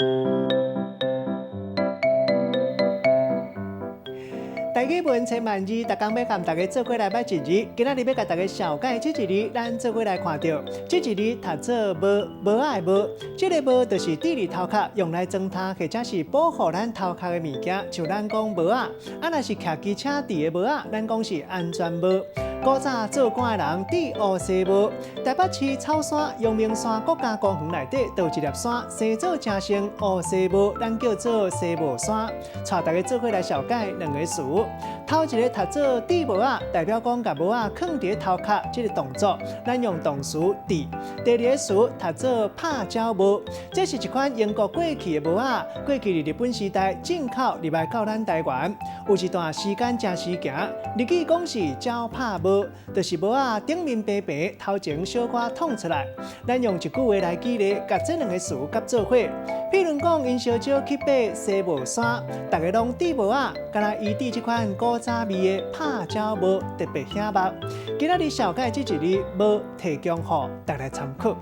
台語文千萬字，逐工欲共大家做伙來捌一字。今仔日欲共大家紹介這一字，咱做伙來看著，這一字讀做帽，帽仔的帽。這个帽就是戴佇頭殼用來裝頭或者是保護咱頭殼的物件，像咱講帽仔。啊，若是騎機車戴的帽仔，咱講是安全帽。古早做官的人戴烏紗帽。台北市草山、陽明山國家公園內底，就有一粒山，生做成像烏紗帽，咱叫做紗帽山。帶大家做伙來紹介兩個詞。頭一個讀做戴帽仔，代表講共帽仔囥佇頭殼這个動作，咱用動詞戴。第二个詞讀做拍鳥帽，這是一款英國過去的帽仔，過去佇日本時代進口入來到咱台灣，有一段時間誠時行，日語講是鳥拍帽，就是帽仔頂面平平，頭前小可揬出來。咱用一句話來舉例，共這兩个詞結做伙。譬如講，𪜶相招去爬紗帽山，逐个攏戴帽仔，干焦伊戴這款古早味的拍鳥帽特別顯目。今仔日紹介這一字帽，提供予大家參考。